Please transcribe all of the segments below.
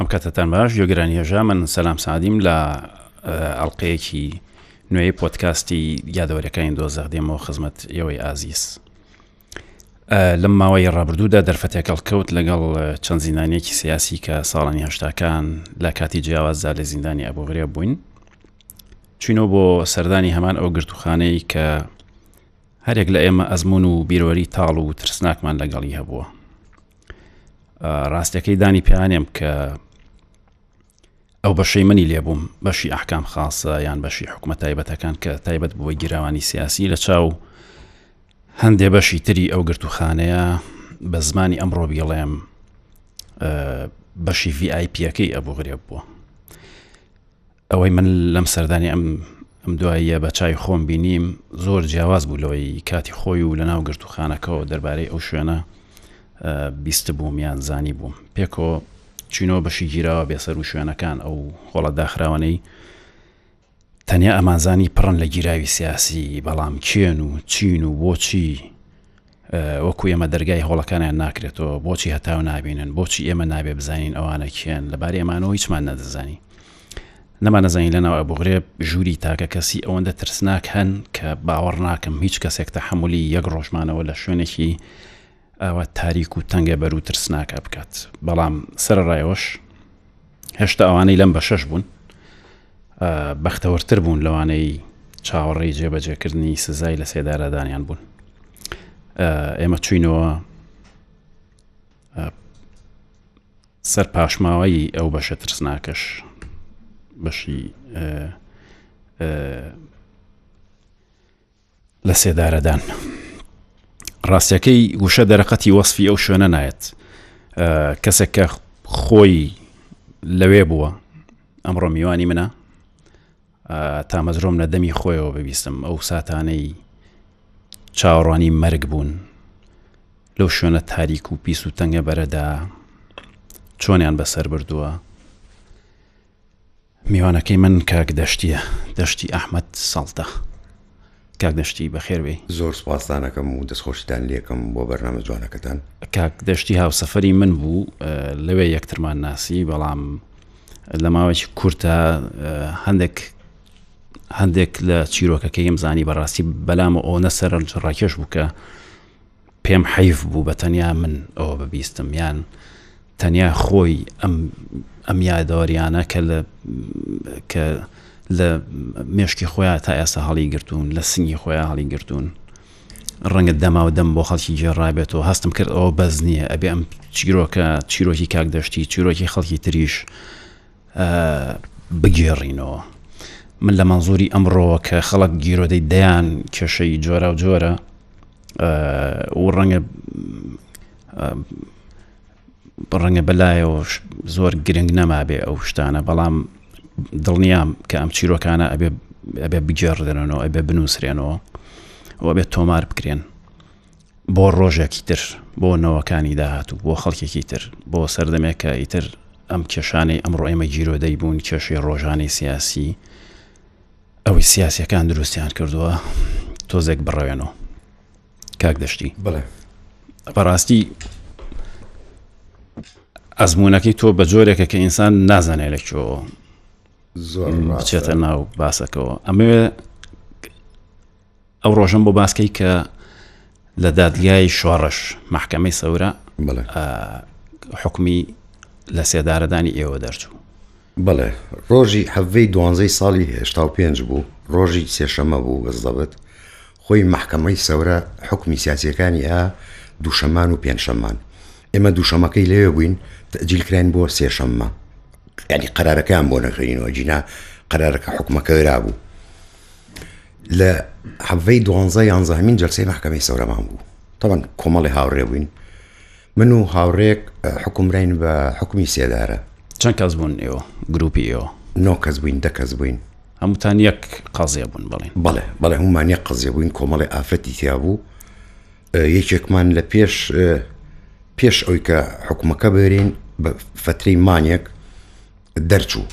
ئەم کاتەتان باش گوێگرانی هێژا من سەلام سادیم لە ئەڵلقەیەکی نوێی پۆتکاستی یادەوەرەکانی دۆزەخ دێمەوە خزمەت ئێوەی ئازیز لەم ماوەی ڕابردوودا دەرفەتێک هەڵکەوت لەگەڵ چەند زیندانیەکی سیاسی کە ساڵانی هەشتاکان لە کاتی جیاوازدا لە زیندانی ئەبوغرێب بووین چوینەوە بۆ سەردانی هەمان ئەو گرتوخانەی کە هەرێک لە ئێمە ئەزمون و بیرۆری تاڵ و ترسناکمان لەگەڵی هەبووە ڕاستەکەی دانی پیانێم کە ئەو بەشەی منی لێبووم بەشی ئەحکام خاصە یان بەشی حکومە تایبەتەکان کە تایبەت بووە گیراوانی سیاسی لە چاو هەندێ بەشی تری ئەو گرتوخانەیە بە زمانی ئەمڕۆ بیڵێم بەشی VIPەکەی ئەبوو غرێب بووە ئەوەی من لەم سەردانی ئەم ئەم دواییە بە چای خۆم بینیم زۆر جیاواز بوو لەوەی کاتی خۆی و لەناو گرتوخانەکەەوە دەربارەی ئەو شوێنە بیست بووم یان زانی بووم پێکۆ چینەوە بەشی گیراوە بێسەر و شوێنەکان ئەو هۆڵە داخراوانەی تەنیا ئەمانزانی پڕن لە گیراوی سیاسی، بەڵام کێن و چین و بۆچی وەکو ئێمە دەرگای هۆڵەکانیان ناکرێتەوە، بۆچی هەتاو نابینن، بۆچی ئێمە نابێ بزانین ئەوانە کێن، لەبارەی ئەمانەوە هیچمان نەدەزانی. نەمانەزانی لەناو ئەبوغرێب ژووری تاکە کەسی ئەوەندە ترسناک هەن کە باوەڕ ناکەم هیچ کەسێک تەحەمولی یەک ڕۆژمانەوە لە شوێنێکی ئاوا تاریک و تەنگە بەر و ترسناکە بکات بەڵام سەرەڕای ئەوەش هێشتا ئەوانەی لەم بەشەش بوون بەختەوەرتر بوون لەوانەی چاوەڕێی جێبەجێکردنی سزای لە سێدارەدانیان بوون ئێمە چوینەوە سەر پاشماوەی ئەو بەشە ترسناکەش بەشی لە سێدارەدان. ڕاستیەکەی وشە دەرەقەتی وەسفی ئەو شوێنە نایەت. کەسێک کە خۆی لەوێ بووە ئەمڕۆ میوانی منە تامەزرۆم لە دەمی خۆیەوە ببیستم ئەو ساتانەی چاوەڕوانی مەرگ بوون لەو شوێنە تاریک و پیس و تەنگە بەرەدا چۆنیان بەسەر بردووە میوانەکەی من کاک دەشتیە دەشتی ئەحمەد سەڵتە کاک دەشتی بەخێر بێی. زۆر سوپاستان ئەکەم و دەستخۆشیتان لێکەم بۆ بەرنامە جوانەکەتان. کاک دەشتی هاوسەفەری من بوو لەوێ یەکترمان ناسی بەڵام لە ماوەیەکی کورتە هەندێک هەندێک لە چیرۆکەکەیم زانی بەڕاستی بەلام و ئەوەنە سەرنج ڕاکێش بوو کە پێم حەیف بوو بە تەنیا من ئەوە ببیستم یان تەنیا خۆی ئەم ئەم یادەوەریانە کە لە کە لە مێشکی خۆیان تا ئێستا هەڵی گرتوون لە سنگی خۆیان هەڵی گرتوون ڕەنگە دەما و دەم بۆ خەڵکی گێڕابێتەوە هەستم کرد ئەوە بەس نییە ئەبێ ئەم چیرۆکە چیرۆکی کاک دەشتی چیرۆکی خەڵکی تریش بگێڕینەوە من لە مەنزوری ئەمڕۆوە کە خەڵک گیرۆدەی دەیان کێشەی جۆرا و جۆرە و ڕەنگە ڕەنگە بەلایەوە زۆر گرنگ نەمابێ ئەو شتانە بەڵام دڵنیام کە ئەم چیرۆکانە ئەبێ ئەبێ بگێڕدرێنەوە ئەبێ بنووسرێنەوە و ئەبێ تۆمار بکرێن بۆ ڕۆژێکی تر بۆ نەوەکانی داهاتوو بۆ خەڵکێکی تر بۆ سەردەمێک کە ئیتر ئەم کێشانەی ئەمڕۆ ئێمە گیرۆدەی بوون کێشەی ڕۆژانەی سیاسی ئەوەی سیاسیەکان دروستیان کردووە تۆزێک بڕەوێنەوە کاک دەشتی بڵێ بەڕاستی ئەزمونونەکەی تۆ بە جۆرێکە کە ئینسان نازانێت لە کوێوە زۆر بچێتە ناو باسەکەەوە ئەمەوێ ئەو ڕۆژەم بۆ باسکەی کە لە دادگای شۆڕش مەحکەمەی سەورە حکومی لە سێدارەدانی ئێوە دەرچوو. بەڵێ ڕۆژی حەڤەی دوانزەی ساڵی 85 بوو ڕۆژی سێشەمە بوو بەزەبت خۆی مەحکەمەی سەورە حکومی سیاسیەکانی ئا دووشەمان و پێنجشەمان ئێمە دووشەمەکەی لەوێ بووین تەجیل کراین بۆ سێشەممە ینی قەرارەکەیان بۆ نەخوێنینەوە جینا قەرارەکە حکومەکە بوو لە حەڤەی دوانزە یانزەهەمین جەلسەی مەحکەمەی سەورەمان بوو تەبەن کۆمەڵی هاوڕێ بووین من و هاوڕێک حکومراین بە حکومی سێدارە چەند کەس بوون ئێوە گروپی ئێوە نۆ کەس بووین دە کەس بووین هەمووتان یەک قەزیە بوون بڵێن بەڵێ بەڵێ هەمومان یەک قەزیە بووین کۆمەڵی ئافرەتی تیا بوو یەکێکمان لە پێش پێش ئەوی کە حکومەکە بەرین بە فترەی مانێک دەرچوو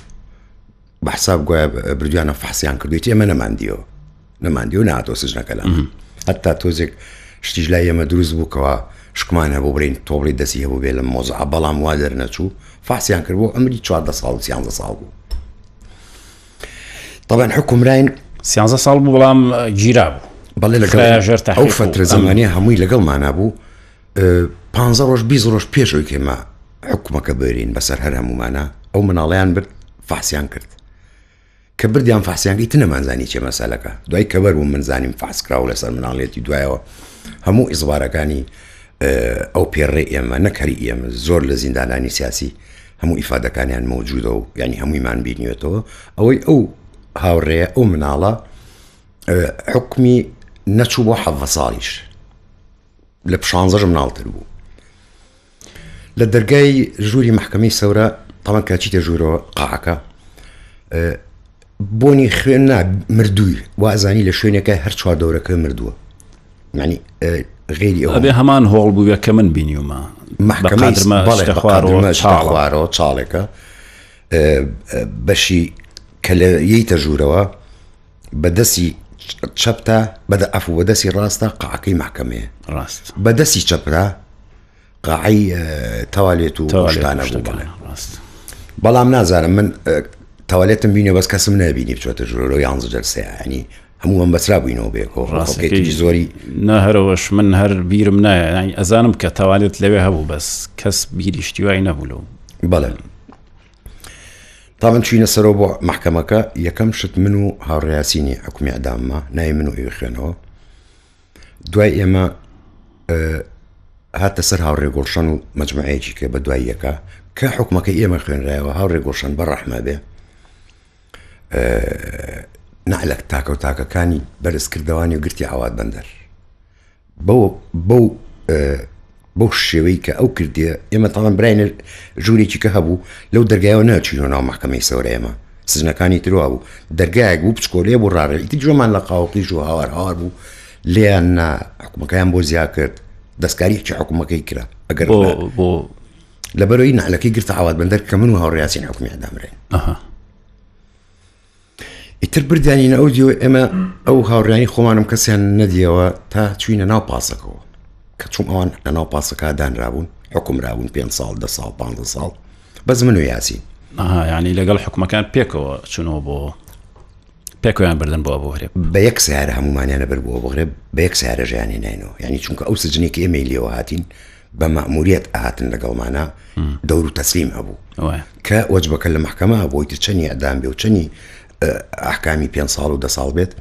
بە حساب گوایە بردویانە فحسیان کردوێتی ئێمە نەماندیەوە نەماندیەوە ناتۆ سجنەکە لە هەتا تۆزێک شتیش لای ئێمە دروست بوو کەوا شکمان هەبوو بڵێین تۆڵەی دەستی هەبوو بێ لەم مۆزعە بەڵام وا دەرنەچوو فاسیان کرد بۆ ئەمری 14 ساڵ و 13 ساڵ بوو طبعا حکومراین 13 ساڵ بوو بەڵام گیرا بوو بەڵێ لەگەڵ ژێر ئەو فترە زمانیە هەمووی لەگەڵمانە بوو پ ڕۆژ 20 ڕۆژ پێش ئەوی کێمە حکومەکە بەرین بەسەر هەر هەمومانە ئەو مناڵیان برد فاسیان کرد کە بردیان فەحسیان ئیتر نەمانزانی چیە مەسەلەکە دوای کەبەر بووم من زانیم فەحس کراوە لەسەر مناڵێتی دوایەوە هەموو ئیزبارەکانی ئەو پێڕێ ئێمە نەک هەری ئێمە زۆر لە زیندانانی سیاسی هەموو ئیفادەکانیان مەوجودە و یعنی هەموویمان بینیوێتەوە ئەوەی ئەو هاوڕێیە ئەو مناڵە حکمی نەچوو بۆ حەڤە ساڵیش لە شانزەش مناڵتر بوو لە دەرگای ژووری مەحکەمەی سەورە تەڵەن کە چیتە ژوورەوە قاعەکە بۆنی خوێن نا مردووی وازانی لە شوێنەکە هەر چوار دەورەکە مردووە ینی غێری ئەو ئەبێ هەمان هۆڵ بووە کە من بینیومە مەحکەمەی خوارەوە چاڵێکە بەشی کە لە یتە ژوورەوە بەدەستی چەپتا بەدە ئەفو بەدەستی ڕاستە قاعەکەی مەحکەمەیە ڕاست بەدەستی چەپرا قاعەی تەوالێت و شتانە بوو بەڵێ ڕاست بەڵام نازانم من تەوالێتم بینێ بەس کەسم نبینی بچێتە ژورەوە یانزە جەلسەیە ینی هەموو ئەم بەسرا بووینەوە بێکەوە ڕاستەکەی زۆری نە هەرەوەش من هەر بیرم نایە ینی ئەزانم کە تەوالێت لەوێ هەبوو بەس کەس بیری شتیوای نەبوو لەو بەڵێ تا من چوینە سەرەوە بۆ محکەمەکە یەکەم شت من و هاوڕیاسینی حکومی ئەدامما ناوی من و ئەوی خوێنەوە دوای ئێمە هاتە سەر هاوڕێ گوڵشەن و مەجموعەیەکی کە بە دوای یەکە کە حکومەکەی ئێمە خوێنرایەوە هاوڕێ گوڵشەن بە ڕەحمە بێ نەعلەک تاکە و تاکەکانی بەرز کردەوانی و گرتی عواد بەندەر بەو بەو بەو شێوەی کە ئەو کردیە ئێمە تاڵان براینە ژوورێکی کە هەبوو لەو دەرگایەوە ناچینەوە ناو مەحکەمەی سەورە ئێمە سجنەکانی تروا بوو دەرگایەک بوو بچکۆلێ بوو ڕاڕێ ئیتر گوێمان لە قاوقیش و هاوار هاوار بوو لێیان نا حکومەکەیان بۆ زیا کرد دەستکاریی حکومەکەی کرا ئەگەر بۆ بۆ لەبەرەوەی نەعلەکەی گرتە عواد بەندەر کە من و هاوڕیاسین حکومی ئەدامرێن ئەها. ئیتر بردیانینە ئەو دیوە ئێمە ئەو هاوڕیانی خۆمانم کەسیان نەدیەوە تا چوینە ناو پاسەکەەوە کە چوم ئەوان لە ناو پاسەکە دانرابوون حکومرابوون پێ ساڵ دە ساڵ پ ساڵ بەس من و یاسین ینی لەگەڵ حکومەکان پێکەوە چونەوە بۆ پێکەوەیان بردن بۆ بۆ غرێب بە یەک سیارە هەمومانیانە بەر بۆ بغرێب بە یەک سیارە ژیانی ناینەوە ینی چونکە ئەو سجنێکی ئێمەی لێوە هاتین بە مەئموریەت ئەهاتن لەگەڵمانا دەور و تەسلیم هەبوو کە وەجبەکە لە مەحکەمە هەبوو ئیتر چەنی ئەدام بێ و چەنی ئەحکامی پێ ساڵ و دە ساڵ بێت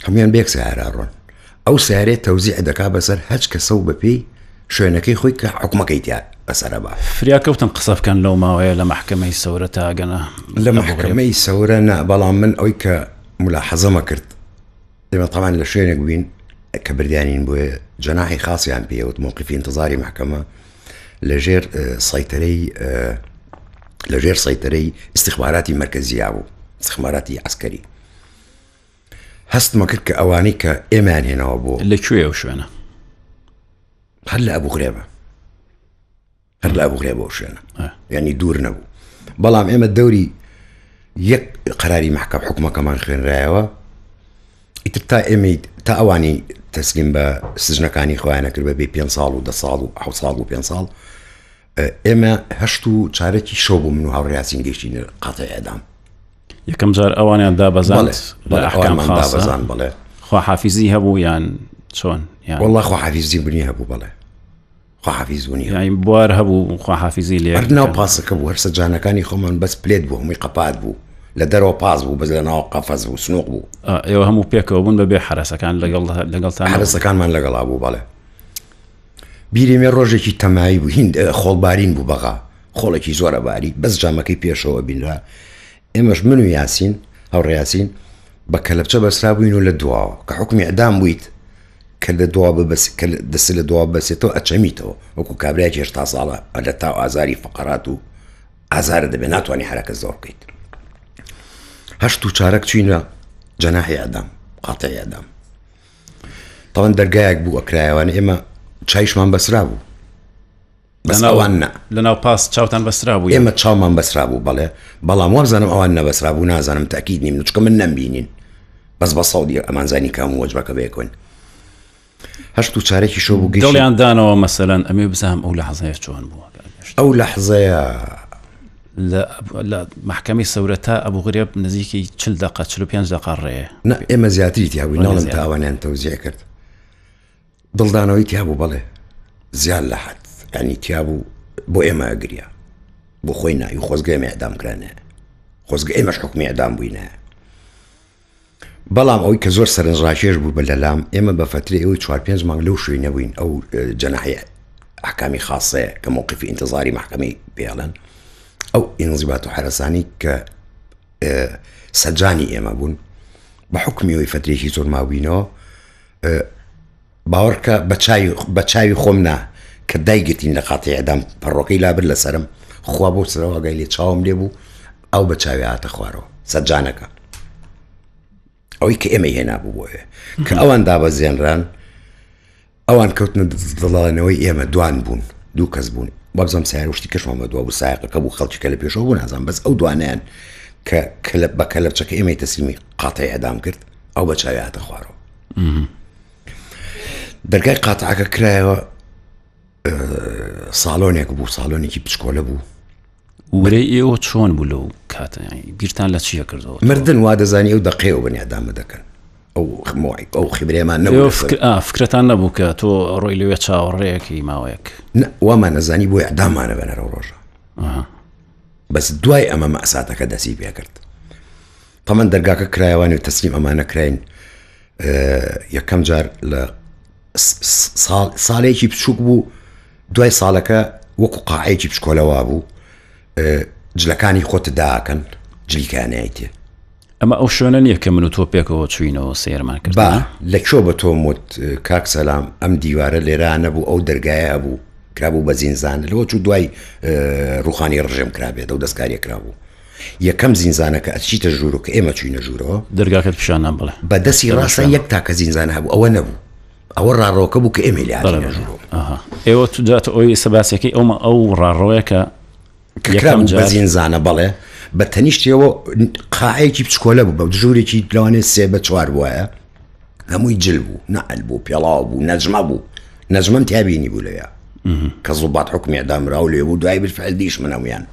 هەمویان بێک سیارە ڕۆن ئەو سیارێ تەوزیع دەکا بەسەر هەچ کەسە و بەپێی شوێنەکەی خۆی کە حکومەکەی تیا بەسەرە بە فریا کەوتن قسە بکەن لەو ماوەیە لە مەحکەمەی سەورە تاگەنە لە مەحکەمەی سەورە نا بەڵام من ئەوی کە ملاحەزەمە کرد ئێمە تەبعەن لە شوێنێک بووین کە بردیانین بۆیە جەناحی خاصیان پێوت موقفی انتظاری محکەمە لەژێر سەیتەرەی لەژێر سەیتەرەی استخباراتی مرکزییا بوو استخباراتی عسکەری هەستمە کرد کە ئەوانەی کە ئێمەیان هێناوە بۆ لە کوێ ئەو شوێنە هەر لە ئەبوو غرێبە هەر لە ئەبوغرێب ئەو شوێنە یعنی دوور نەبوو بەڵام ئێمە دەوری یەک قەراری محکەم حکومەکەمان خوێنرایەوە ئیتر تا ئێمەی تا ئەوانی تەسلیم بە سجنەکانی خۆیانە کرد بە بێ پێ ساڵ و دە ساڵ و حو ساڵ و پێ ساڵ ئێمە هەشت و چارەکی شەو بوو من و هاوڕیاسین گەشتین قاتە ئەدام یەکەم جار ئەوانیان دابەزان دابەزان بڵێ خواحافیزی هەبوو یان چۆن والله خواحافیزی بنی هەبوو بڵێ خواحافیز بوونی یانی بوار هەبوو خواحافیزی لێ هەر ناو پاسەکە بوو هەر سەجانەکانی خۆمان بەس پلێت بوو هەمووی قەپات بوو لە دەرەوە پاس بوو بەس لە ناو قەفەز بوو سنوق بوو ئێوە هەموو پێکەوە بوون بەبێ حەرەسەکان لەگەڵ لەگەڵتان حەرەسەکانمان لەگەڵا بوو بەڵێ بیری مێ ڕۆژێکی تەمایی بوو هیند خۆڵبارین بوو بەغا خۆڵێکی زۆرە باری بەس جامەکەی پێشەوە بینرا ئێمەش من و یاسین هاوڕێ یاسین بە کەلەپچە بەسرا بووین و لە دواوە کە حکومی ئەدام بوویت کە لە دوا ببەس کە دەست لە دوا بەسێتەوە ئەچەمیتەوە وەکو کابرایەکی هێشتا ساڵە لە تاو ئازاری فقرات و ئازارە دەبێت ناتوانانی حرەکە زۆر بکەیت هەشت و چارەک چوینە جەناحی ئەدام قاتعی ئەدام تاوان دەرگایەک بوو ئەکرایەوە ئێمە چایشمان بەسرا بوو بەس ئەوان نا. لەناو پاس چاوتان بەسترا بوو یان؟ ئێمە چاومان بەسترا بوو بەڵێ، بەڵام وابزانم ئەوان نەبەسترا بوو نازانم تەئکید نیم چونکە من نەمبینین بەس بە سەودی ئەمانزانی کە هەموو وەجبەکە بەیەکەوەین. هەشت و چارێکی شەو بوو گەیشتین. دڵیان دانەوە مەسەلەن ئەمێ بزانم ئەو لەحزەیە چۆن بووە ئەو لەحزەیە لە لە مەحکەمەی سەورە تا ئەبوو غرێب نزیکی چل دەقە 45 دەقە ڕێیە نا ئێمە زیاتری تیا بووین ڕەنگە ناڵێم زیاتر. تاوانیان تەوزیع کرد دڵدانەوەی تیا بوو بەڵێ زیاد لە حەد یعنی تیا بوو بۆ ئێمە ئەگریا بۆ خۆی نا ی خۆزگە ئێمە ئیعدام کرانێ خۆزگە ئێمەش حوکمی ئیعدام بووینە بەڵام ئەوەی کە زۆر سەرنجڕاکێش بوو بە لەلام ئێمە بە فەترەی ئەوەی چوار پێنج مانگ لەو شوێنە بووین ئەو جەناحی ئەحکامی خاصەیە کە موقفی ئینتظاری مەحکەمەی پێڵێن ئەو ئینزیبات و حەرەسانی کە سەجانی ئێمە بوون بە حکمی ئەوی فەترێکی زۆر ماوینەوە باوەڕکە بە چاوی بە چاوی خۆم نا کە دایگرتین لە قاتی ئیعدام پەڕۆکەی لابرد لە سەرم خوا بۆ سەرەوە ئاگای لێ چاوم لێ بوو ئەو بە چاوی هاتە خوارەوە سەرجانەکە ئەوەی کە ئێمەی هێنابوو بۆ ئێ کە ئەوان دابەزێنران ئەوان کەوتنە دڵانەوەی ئێمە دوان بوون دوو کەس بوون وابزانم سیارە شتی کەشمان بە دوا بوو سایەقەکە بوو خەڵکی کە لە پێشەوە بوو نازانم بەس ئەو دوانیان کە کە لە بە کەلەپچەکە ئێمەی تەسلیمی قاتعی ئەدام کرد ئەو بە چاوی هاتە خوارەوە دەرگای قاتعەکە کرایەوە ساڵۆنێک بوو ساڵۆنێکی بچکۆلە بوو ورەی ئێوە چۆن بوو لەو کاتە بیرتان لە چیە کردەوە مردن وا دەزانی ئەو دەقەیەوە بنیادامە دەکەن ئەو خمۆی ئەو خبرێمان نەبوو فکرەتان نەبوو کە تۆ ڕۆی لەوێ چاوەڕێیەکی ماوەیەک وامان نەزانی بۆ ئەدامانە بەنەرەوە ڕۆژە بەس دوای ئەمە مەساتەکە دەسی پێکرد تەمەن دەرگاکە کرایەوانی و تەسلیم ئەمانە کراین یەکەم جار لە ساڵێکی بچووک بوو دوای ساڵەکە وەکو قاعەیەکی بچکۆلەوا بوو جلەکانی خۆت داکەن جلیکانایتێ ئەمە ئەو شوێنە نییە کە من و تۆ پێکەوە چوینەوە سێرمان کرد با لە کوێ بە تۆم وت کاک سەلام ئەم دیوارە لێرا نەبوو ئەو دەرگایە هەبوو کرابوو بە زینزانە لەوە چوو دوای ڕوخانی ڕژێم کرابێت ئەو دەستکاریە کرابوو یەکەم زینزانە کە ئەچیتە ژوورۆ کە ئێمە چوینە ژوورەوە دەرگاکەت پیشان نام بڵێ بە دەستی ڕاستە یەک تاکە زینزانە هەبوو ئەوە نەبوو ئەوە ڕاڕۆکە بوو کە ئێمەی لێ هاتینە ژوورەوە ئێوە تو جاتە ئەوی سەباسەکەی ئەومە ئەو ڕاڕۆیە کە کە کرابوو بە زینزانە بەڵێ بە تەنیشتیەوە قاعەیەکی بچکۆلە بوو بە ژوورێکی لەوانەیە سێ بە چوار بوایە هەمووی جل بوو نەعل بوو پێڵاو بوو نەجمە بوو نەجمەم تیابینی بوو لەوێ کە زوبات حکومی ئەدامرا و لێ بوو دوای بالفعل دیش من هەموویان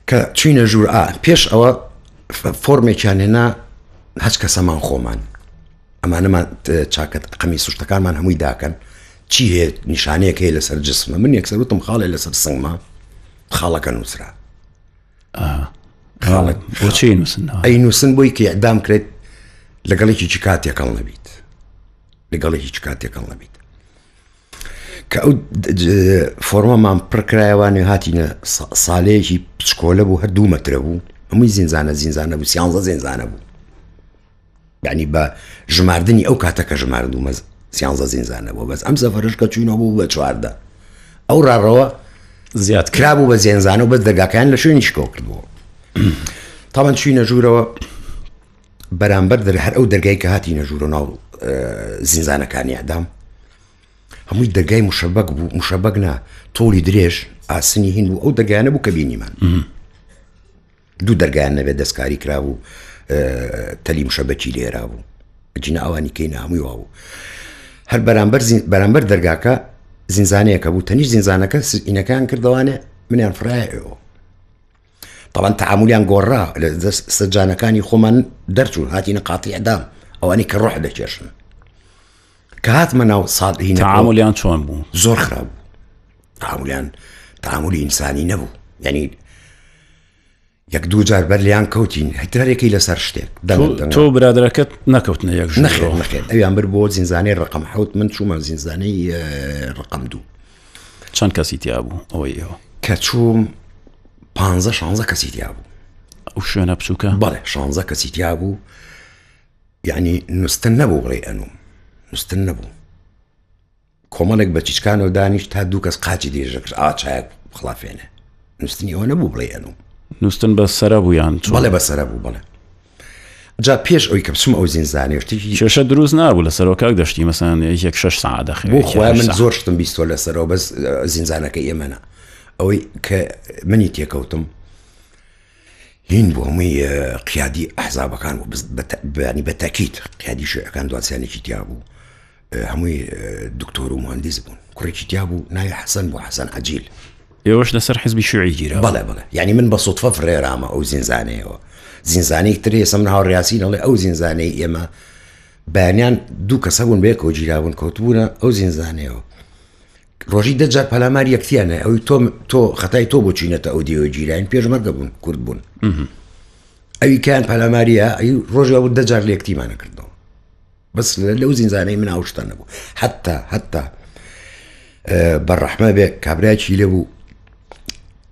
کە چوینە ژوور ئا پێش ئەوە فۆرمێکیان هێنا هەچ کەسەمان خۆمان ئەمانەمان چاکەت قەمی سوشتەکانمان هەمووی داکەن چی هەیە نیشانەیەک هەیە لەسەر جسمە من یەکسەر وتم خاڵێ لەسەر سنگمە خاڵەکە نووسرا خاڵک بۆچی نووسن ئەی نووسن بۆی کە ئیعدام کرێت لەگەڵێکی چی کاتێکەڵ نەبیت لەگەڵێکی چ کاتێکەڵ نەبیت کە ئەو فۆرمەمان پڕکرایەوانێ هاتینە ساڵەیەکی پچکۆلە بوو هەر دوو مەترە بوو هەمووی زینزانە زینزانە بوو سیانزە زینزانە بوو یعنی بە ژماردنی ئەو کاتە کە ژماردوومە سیانزە زینزانە بوو بەس ئەم سەفەرش کە چوینەوە بوو بە چواردە ئەو ڕاڕەوە زیاد کرابوو بە زێنزانە و بەس دەرگاکان لە شوێنی شکۆ کردبوو تاوان چوینە ژوورەوە بەرامبەر دەر هەر ئەو دەرگای کە هاتینە ژوورە ناو زینزانەکانی ئەدام هەمووی دەرگای مشەبەک بوو مشەبەک نا تۆڵی درێژ ئاسنی هین بوو ئەو دەرگایانە بوو کە بینیمان دوو دەرگایان نەبێت دەستکاری کرابوو تەلی مشەبەکی لێرا بوو جینا ئەوانی کەی هەمووی وابوو هەر بەرامبەر بەرامبەر دەرگاکە زینزانەیەکە بوو تەنیش زینزانەکە ئینەکان کردوانێ منیان فرایەوە تەبعەن تەعامولیان گۆڕا لە دەست سەجانەکانی خۆمان دەرچوون هاتینە قاتی ئەدام ئەوانەی کە ڕۆح دەکێشن کە هاتمە ناو ساڵ هینە تعاملیان چۆن بوو زۆر خراپ بوو تعاملیان تعاملی ئینسانی نەبوو یعنی یەک دوو جار بەر لیان کەوتین هەترێکی لەسەر شتێک تۆ برادەرەکەت نەکەوتنە یەک نەخێر نەخێر ئەویان بر بۆ زینزانەی ڕقم حوت من چوومە زینزانەی ڕقم دوو چەند کەسی تیا بوو ئەوەی ئێوە؟ کە چووم پانزە شانزە کەسی تیا بوو. ئەو شوێنە بچووکە؟ بەڵێ شانزە کەسی تیا بوو یعنی نووستن نەبوو بڵێ ئەنوم نووستن نەبوو کۆمەڵێک بە چیچکانەوە دانیشت تا دوو کەس قاچی درێژە کرد ئا چایەک خڵافێنێ نووستنی ئەوە نەبوو بڵێ ئەنوم نووستن بە سەرە بوو یان چۆن؟ بەڵێ بە سەرە بوو بەڵێ جا پێش ئەوی کە بچمە ئەو زینزانەیە شتێکی کێشە دروست نابوو لەسەرەوە کاک دەشتی مەسەن یەک شەش ساعت دەخەوێ بۆ یەک خۆیان هەشت من ساعت. زۆر شتم بیستوە لەسەرەوە بەس زینزانەکەی ئێمە نا ئەوەی کە منی تێکەوتم هین بوو هەمووی قیادی ئەحزابەکان بوو بەس بە تە- بە- یانی بە تەکید قیادی شیعەکان دواسیانێکی تیا بوو. هەمووی دکتۆر و مهندس بوون کوڕێکی تیا بوو ناوی حەسەن بوو حەسەن عجیل ئێوەش لەسەر حزبی شوعی گیرا بەڵێ بەڵێ یعنی من بە سوتفە فڕێرامە ئەو زینزانەیەوە زینزانەی تر ئێستا من هاوڕیاسی دەڵێ ئەو زینزانەی ئێمە بەیانیان دوو کەسە بوون بەیەکەوە گیرابوون کەوتبوونە ئەو زینزانەیەوە ڕۆژی دەجار پەلامار یەکتیانە ئەوی تۆ تۆ خەتای تۆ بۆ چینەتە ئەو دیوە گیراین پێشمەرگە بوون کورد بوون ئەوی کان پەلاماریە ئەی ڕۆژی ئەو دەجار لە یەکتیمانە کردەوە بەس لەو زینزانەی من ئەو شتە نەبوو حتا حتا بەڕەحمە بێ کابراکی لێ بوو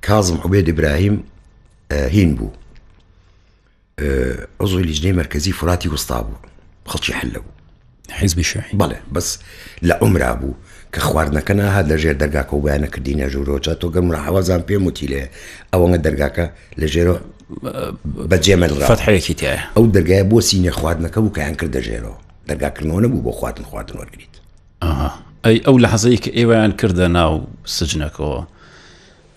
کازم عوبێد ئیبراهیم هین بوو عضوی لیژنەی مەرکەزی فراتی وستا بوو خەڵکی حلە بوو حیزبی شوعی بەڵێ بەس لە عمرا بوو کە خواردنەکە ناهات لە ژێر دەرگاکە و بەیانە کردینە ژوورەوە چا تۆ گەر مراحەوەزان پێم وتی لێ ئەوەنگە دەرگاکە لە ژێرەوە بەجێ مەلرا فەتحەیەکی تایە ئەو دەرگایە بۆ سینە خواردنەکە بوو کەیان کردە ژێرەوە دەرگاکردنەوە نەبوو بۆ خواردن خواردن وەرگریت ئەها ئەی ئەو لەحزەی کە ئێوەیان کردە ناو سجنەکەوە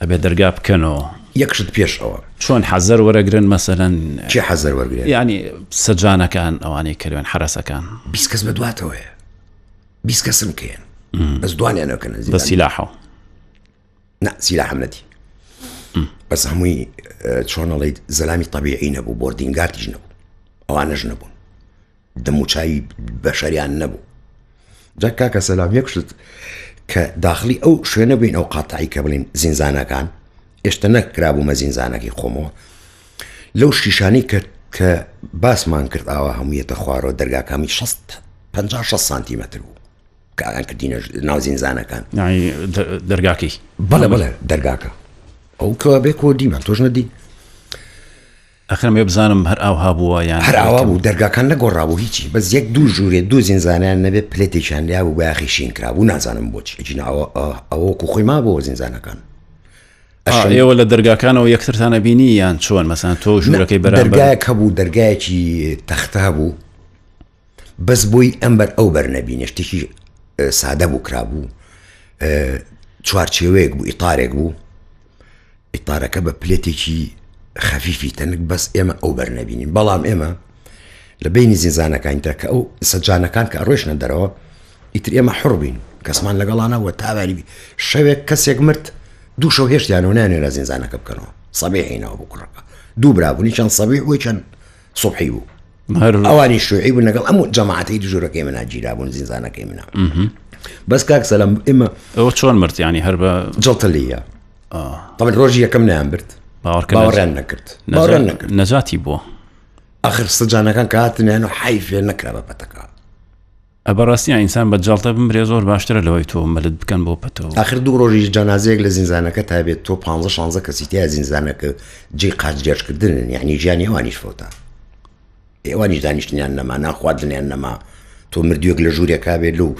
ئەبێ دەرگا بکەنەوە. یەک شت پێش ئەوە. چۆن حەزەر وەرەگرن مەسەلەن. کێ حەزەر وەرگرێ؟ یانی سەجانەکان ئەوانەی کە لەوێن حەرەسەکان. 20 کەس بە دواتەوەیە. 20 کەسم کێن. بەس دوانیان ئەکەنە زیندان. بە سیلاحەوە. نا سیلاحم نەدی. بەس هەمووی چۆن ئەڵێیت زەلامی تەبیعی نەبوو بۆردینگاردیش نەبوو. ئەوانەش نەبوون. دەموچاوی بەشەریان نەبوو جا کاکە سەلام یەک شت کە داخلی ئەو شوێنە بین ئەو قاتعی کە بڵین زینزانەکان ئێشتا نەکرابوومە زینزانەکەی خۆمەوە لەو شیشانی کە کە باسمان کرد ئاوا هەموویەتە خوارەوە دەرگاکانی 60 50 سانتیمەتر بوو کە ئەیان کردینە ناو زینزانەکان دەرگاکەی بەڵێ بەڵێ دەرگاکە ئەو کە بێ کۆ دیمان تۆش نەدی ئەخر ئەمەوێ بزانم هەر ئاوها بووە یان هەر ئاوا بوو دەرگاکان نەگۆڕابوو هیچی بەس یەک دوو ژوورێ دوو زینزانیان نەبێ پلێتێکیان لیا بوو بایەخی شین کرابوو نازانم بۆچی ئەگینا ئەوە ئەوە وەکو خۆی مابووە زینزانەکان ئێوە لە دەرگاکانەوە یەکترتان ئەبینی یان چۆن مەسەن تۆ ژوورەکەی بەرامبەر دەرگایەک هەبوو دەرگایەکی تەختە هەبوو بەس بۆی ئەم بەر ئەو بەر نەبینێ شتێکی سادە بوو کرابوو چوارچێوەیەک بوو ئیتارێک بوو ئیتارەکە بە پلێتێکی خەفیفی تەنک بەس ئێمە ئەو بەر نەبینین بەڵام ئێمە لە بینی زینزانەکانیدا کە ئەو سەجانەکان کە ڕۆشنە دەرەوە ئیتر ئێمە حڕبین کەسمان لەگەڵانە وە تاواری شەوێک کەسێک مرد دوو شەو هێشتیان و نانێرە زینزانەکە بکەنەوە سەبیحینەوە بۆ کوڕەکە دوو برابوونی چەند سەبیح بووی چەند سوبحی بوو ئەوانی شوعی بوون لەگەڵ ئەم جەماعەتەی ژوورەکەی منە گیرابوون زینزانەکەی منە بەس کاک سەلام ئێمە ئەوە چۆن مردیانی هەر بە جڵتە لێە طبعا ڕۆژی یەکەم نیان برد باوەڕیان نەکرد باوەڕیان نەکرد نەجاتی بووە ئەخر سجانەکان کە هاتنیان و حیفێ نەکرا بە پەتەکە بەڕاستی ئینسان بە جەڵتە بمرێ زۆر باشترە لەوەی تۆ ملت بکەن بۆ پەتەوە. ئاخر دوو ڕۆژیش جەنازەیەک لە زینزانەکە تا بێت تۆ پانزە شانزە کەسی تیا زینزانەکە جێی قاچ درێژکردنن یعنی ژیانی ئەوانیش فەوتا ئێوانیش دانیشتنیان نەما نان خواردنیان نەما تۆ مردوێک لە ژوورێکا بێت لەو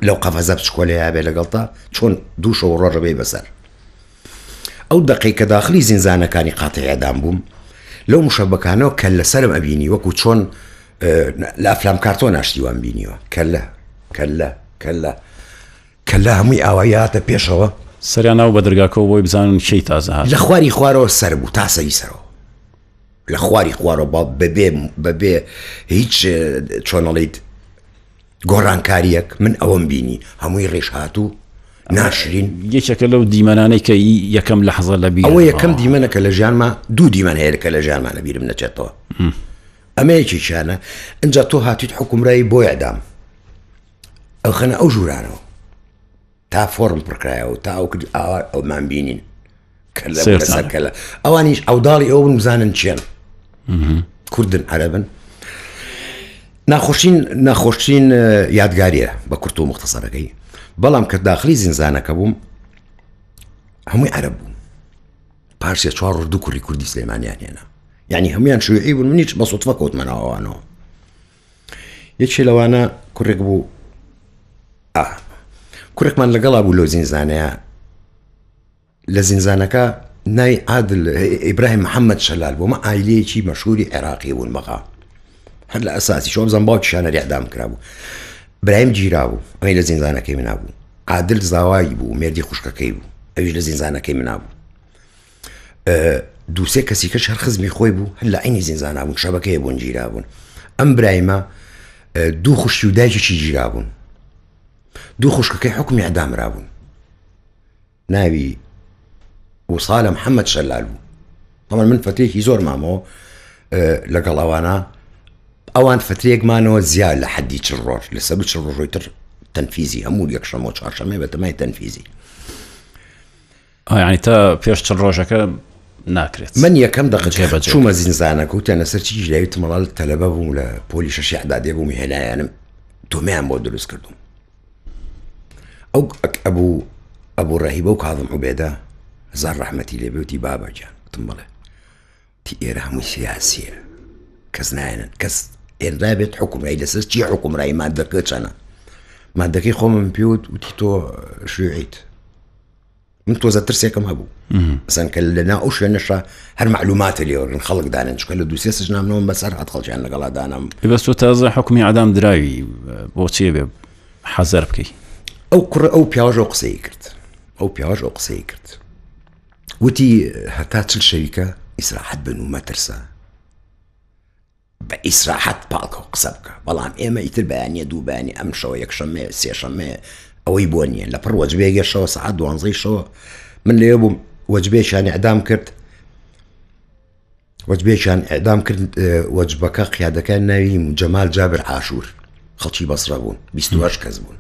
لەو قەفەزە بچکۆلەیە بێ لەگەڵتا چۆن دوو شەو ڕۆژە بێ بەسەر ئەو دەقەی کە داخلی زینزانەکانی قاتع ئێعدام بووم لەو مشەبەکانەوە کە لەسەرم ئەبینی وەکو چۆن لە ئەفلام کارتۆنا شتی وام بینیوە کەلە کەلە کەلە کەلە هەمووی ئاوایی هاتە پێشەوە سەریان ناو بە دەرگاکەوە بۆی بزانن کێی تازە هات لە خواری خوارەوە سەر بوو تا سەری سەرەوە لە خواری خوارەوە با بەبێ بەبێ هیچ چۆنەڵیت گۆڕانکاریەک من ئەوەم بینی هەمووی ڕێش هاتوو ناشرین یەکێکە لەو دیمەنانەی کە یەکەم لەحزە لە بیر ئەوە یەکەم دیمەنە کە لە ژیانما دوو دیمەن هەیە کە لە ژیانما لە بیرم نەچێتەوە ئەمە یەکێکیانە ئینجا تۆ هاتیت حکومرایی بۆ ئیعدام ئەوخەنە ئەو ژوورانەوە تا فۆرم پڕکرایەوە تا ئەو کرد ئاوا ئەومان بینین کە لە لەسەر کەلە ئەوانیش ئەوداڵی ئەو بن بزانن چێن کوردن عەرەبن ناخۆشترین ناخۆشترین یادگاریە بە کورت و مختصەرەکەی بەڵام کە داخلی زینزانەکە بووم هەمووی عەرەب بوو پاش سێ چوار ڕۆژ دوو کوڕی کوردی سلێمانیان هێنا یعنی هەمویان شوعی بوون منیش بە سوتفە کەوتمە ناو ئەوانەوە یەکێ لەوانە کوڕێک بوو ئا کوڕێکمان لەگەڵا بوو لەو زینزانەیە لە زینزانەکە ناوی عادل ئیبراهیم محەممەد شەلال بۆ مە ئایلەیەکی مەشهوری عێراقی بوون بەغا هەر لە ئەساسی شۆ بزان باوکیشانە ئیعدام کرابوو برایم گیرابوو ئەوی لە زینزانەکەی منا بوو عادل زاوای بوو مێردی خوشکەکەی بوو ئەویش لە زینزانەکەی منا بوو دووسێ کەسی کەش هەر خزمی خۆی بوو هەر لە عینی زینزانە بوون شەبەکەی بوون گیرابوون ئەم برایمە دوو خوشکی و دایکێکی گیرابوون. دوو خوشکەکەی حکومی ئەدامرابوون ناوی وسالە محەممەد شەلال بوو طبعا من فترێکی زۆر مامەوە لەگەڵ ئەوانە ئەوان فترێک مانەوە زیاد لە حەدی چ ڕۆژ لە سەر چ ڕۆژۆی تر تەنفیزی هەموو یەکشەمە و چوارشەمێ بەتەمای تەنفیزی ینی تا پێش چ ڕۆژەکە ناکرێت من یەکەم دەقە چوومە زینزانەکە و تەنە سەر چی ژاوی تمەڵال تەلەبە بووم لە پۆلی شەشی عدادێ بووم هێنایانم تۆمیان بۆ دروست کردوم ئەو ئەبوو ئەبوو ڕەهیبە و کاظم عوبێدە هەزار ڕەحمەتی لێ بێ وتی بابە گیان وتم بڵێ تی ئێرە هەمووی سیاسیە کەس نایەنن کەس ئێردا بێت حکومڕای لەسەر چی حکومڕای مادەکە چەنە مادەکەی خۆمم پێوت وتی تۆ شوعیت من تۆزە ترسێکم هەبوو مەسەن کە لەنا ئەو شوێنەشە هەر معلوماتە لێوەرن خەڵک دانن چکە لە دوسێ سژنامنەوەم بەسەر هات خەڵکیان لەگەڵا دانام بەس تۆ تازە حکومی عدام دراوی بۆ چێ بێ حەزەر بکەی ئەو کوڕە ئەو پیاوەش ئەو قسەی کرد ئەو پیاوەش ئەو قسەی کرد وتی هەتا چل شەویکە ئیسراحەت بن و مەترسە بە ئیسراحەت پاڵکەوە قسە بکە بەڵام ئێمە ئیتر بەیانە دوو بەیانی ئەم شەوە یەکشەممە سێشەممە ئەوەی بۆ نییە لە پڕ وەجبێگە شەوە سەعات دوانزەی شەوە من لێ بووم وەجبێکیان ئەدام کرد وەجبێکیان ئەدام کرد وەجبەکە قیادەکان ناوی جەمال جابر عاشور خەڵکی بەسرە بوون 28 کەس بوون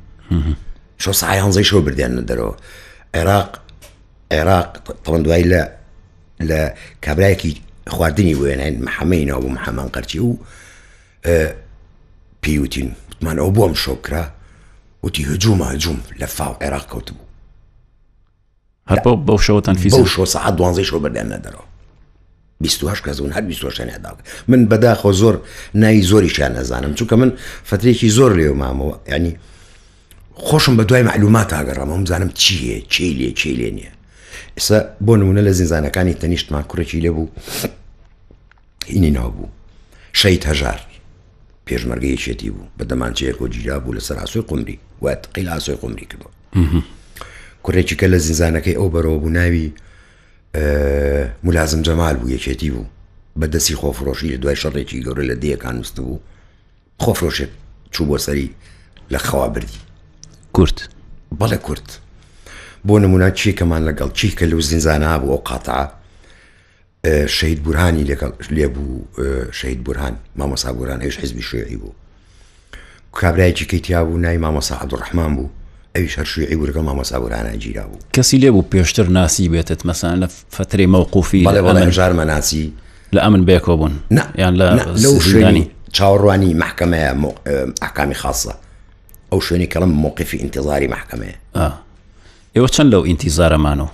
شەو سعیانزەی شەو بردیانە دەرەوە عێراق عێراق تەوەن دوای لە لە کابرایەکی خواردنی وێنین محەمەی ناو بوو محەمان قەرچی و پێیوتین وتمان ئەو بۆم شۆ کرا وتی هجوومە هجووم لە فاو عێراق کەوتبوو هەر بەو بەو شەوە تەنفیز بەو شەوە سەعات دوانزەی شەو بردیانە دەرەوە 28 کەس بوون هەر 28 یان داوە من بەداخەوە زۆر ناوی زۆریشیان نەزانم چونکە من فترێکی زۆر لێو مامەوە ینی خۆشم بە دوای معلومات ئاگەڕامەوە بزانم چی هەیە چی لێ چی لێ نییە ئێستا بۆ نمونە لە زینزانەکانی تەنیشتمان کوڕێکی لێ بوو هینی ناو بوو شەید هەژار پێشمەرگە یەکێتی بوو بە دەمانچەیەک و گیرا بوو لەسەر ئاسۆی قمری وات قیل ئاسۆی قمری کردووە کوڕێکی کە لە زینزانەکەی ئەو بەرەوە بوو ناوی ملازم جەمال بوو یەکێتی بوو بە دەستی خۆفرۆشی لە دوای شەڕێکی گەورە لە دێیەکان نووست بوو خۆفرۆشێک چوو بۆ سەری لە خەوا بردی. کورد؟ بەڵێ کورد. بۆ نمونە چیکەمان لەگەڵ چیکە لەو زینزانە بوو ئەو قاتعە شەهید بورهانی لەگەڵ لێ بوو شەهید بورهان مامۆسا بورهان ئەویش حیزبی شیوعی بوو کابرایەکی کەی تیا بوو ناوی مامۆسا عەبدوڕەحمان بوو ئەویش هەر شیوعی بوو لەگەڵ مامۆسا بورهانا گیرا بوو. کەسی لێ بوو پێشتر ناسی بێتت مەسەلەن لە فەترەی مەوقوفی بەڵێ بەڵێ هەژارمە ناسی لە ئەمن بەیەکەوە بوون نا یان لە لەو شوێنی چاوەڕوانی مەحکەمەیە ئەحکامی خاصە ئەو شوێنی کەڵم موقفی ئینتظاری مەحکەمەیە ئێوە چەند لەو ئینتیزارە مانەوە؟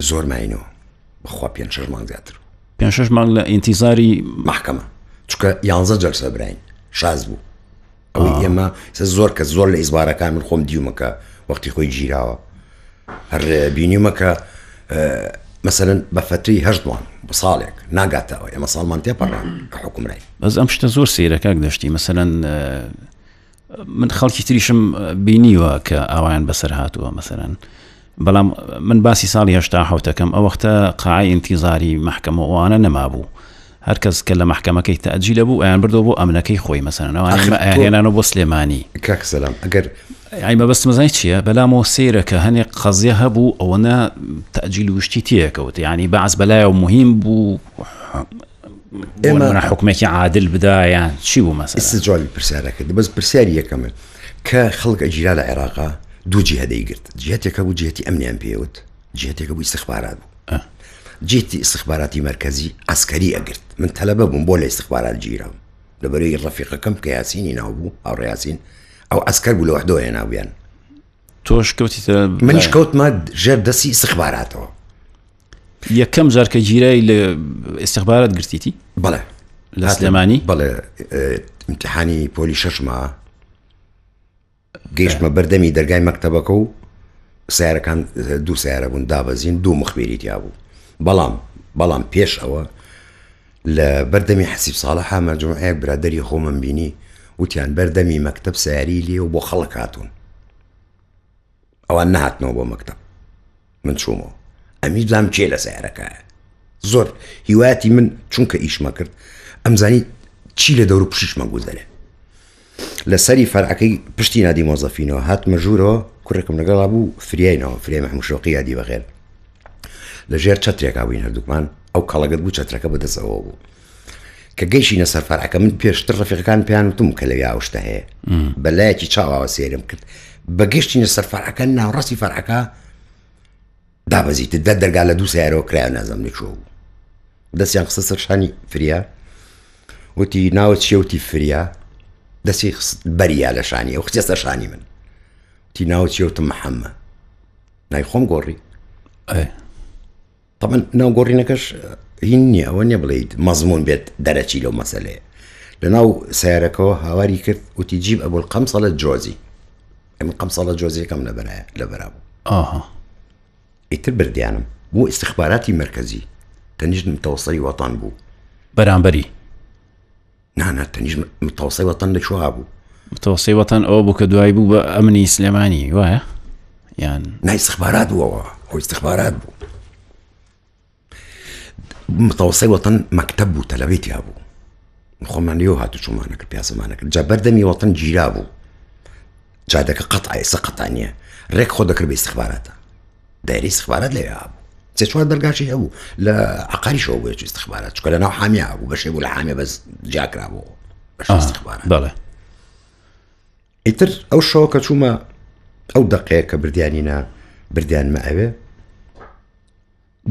زۆر ماینەوە بەخوا پێ شش مانگ زیاتر پێ شش مانگ لە ئینتیزاری مەحکەمە چونکە یانزە جەلسە براین شاز بوو ئەوەی ئێمە زۆر کە زۆر لە ئیزبارەکان من خۆم دیومەکە وەختی خۆی گیراوە هەر بینیومە کە مەسەرەن بە فەتری هەشت مانگ بە ساڵێک ناگاتەوە ئێمە ساڵمان تێپەڕان کە حکومرای بەس ئەم شتە زۆر سەیرە کاک دەشتی مەسەلەن من خەڵکی تریشم بینیوە کە ئاوایان بەسەر هاتووە مەسەرەن بەڵام من باسی ساڵی هەشتا حوتەکەم ئەو وەختە قاعی ئینتیزاری مەحکەمە ئەوانە نەمابوو هەر کەس کە لە مەحکەمەکەی تەئجیلە بوو ئەیان بردەوە بۆ ئەمنەکەی خۆی مەسەلەن ئەوانەی ئاخر ئێمە تۆ ئەیانهێنانەوە بۆ سلێمانی. کاک سەلام ئەگەر یانی مەبەستم ئەزانی چییە بەلامەوە سەیرە کە هەنێک قەزیە هەبوو ئەوەنە تەئجیل و شتی تێکەوت یانی بەعس بەلایەوە موهیم بوو بۆ ئێمە نمونە حوکمێکی عادل بدا یان چی بوو مەسەلەن؟ ئێستا جوابی پرسیارەکەت بەس پرسیاری یەکەمە کە خەڵک ئەگیرا لە عێراقا دوو جیهە دەیگرت جیهەتێک هەبوو جیهەتی ئەمنیان پێوت جیهەتێک هەبوو ئیستخبارات بوو جیهتی ئیستخباراتی مەرکەزی عەسکەری ئەگرت من تەلەبە بووم بۆ لە ئیستخبارات گیرام لەبەرەی ڕەفیقەکەم کە یاسینی ناو بوو هاوڕێ یاسین ئەو عەسکەر بوو لە وەحدەوە هێنابوویان تۆش کەوتیتە منیش کەوتمە ژێر دەستی ئیستخباراتەوە یەکەم جار کە گیرای لە ئیستخبارات گرتیتی بەڵێ لە سلێمانی بەڵێ امتحانی پۆلی شەشما گەیشتمە بەردەمی دەرگای مەکتەبەکە و سیارەکان دوو سیارە بوون دابەزین دوو مخبیری تیا بوو بەڵام بەڵام پێش ئەوە لە بەردەمی حەسیب ساڵحا مەجموعەیەک برادری خۆمم بینی وتیان بەردەمی مەکتەب سیاری لێ و بۆ خەڵک هاتوون ئەوان نەهاتنەوە بۆ مەکتەب من چوومەوە ئەمی بزانم کێ لە سیارەکایە زۆر هیوایەتی من چونکە ئیشمە کرد ئەمزانی چی لە دەور و پشیشمە گوزەرێ. لە سەری فەرعەکەی پشتی نادی مۆزەفینەوە هاتمە ژوورەوە کوڕێکم لەگەڵا بوو فریاینەوە فریای محمود شەوقی یادی بەخێر لە ژێر چەترێکا بووین هەردووکمان ئەو کەڵەگەت بوو چەترەکە بەدەست ئەوە بوو کە گەیشینە سەر فەرعەکە من پێشتر ڕەفیقەکان پێیان وتم کە لەوێ ئەو شتە هەیە بەلایەکی چاواوە سێرم کرد بە گەشتینە سەر فەرعەکە ناوڕاستی فەرعەکە دابەزیت دە دەرگا لە دوو سیارەوە کرایە نازم لە کوێ بوو دەستیان خستە سەر شانی فریا وتی ناوە چیە وتی فریا دەستی خست بەریا لە شانی ئەو خستە سەر شانی من وتی ناوە چیە وتم محەممە نای خۆم گۆڕی طبعا ناو گۆڕینەکەش هین نییە ئەوە نییە بڵیت مەزمون بێت دەرەچی لەو مەسەلەیە لە ناو سیارەکەەوە هاواری کرد وتی جیب ئەبول قەمسەڵە جۆزی ئەمن قەمسەڵە جۆزیەکەم لەبەرایە لەبەرا بوو ئاها ئیتر بردیانم بۆ ئیستخباراتی مەرکەزی تەنیشت متەوەسەی وەتەن بوو بەرامبەری نانا تەنیشت متەوەسەی وەتەن لە کوێ بوو متەوەسەی وەتەن ئەوە بوو کە دوای بوو بە ئەمنی سلێمانی وایە یان نا ئیستخبارات بووەوە ئەو ئیستخبارات بوو متەوەسەی وەتەن مەکتەب بوو تەلەبەی تیا بوو خۆمان لێو هاتو چۆمانە کرد پیاسەمانە کرد جا بەردەمی وەتەن گیرا بوو جادەکە قەت ئێستا قەتا نییە ڕێک خۆ دەکرد بە ئیستخباراتە دایرەی ئیستخبارات لەوێ بوو سێ چوار دەرگاشی هەبوو لە عقاریشەوە بۆ ئیستخبارات چکە لە ناو حامیە بوو بەشێ بوو لە حامیە بەس جیاکرا بوو بەش ئیستخبارات بەڵێ ئیتر ئەو شەوە کە چوومە ئەو دەقەیە کە بردیانینە بردیانمە ئەوێ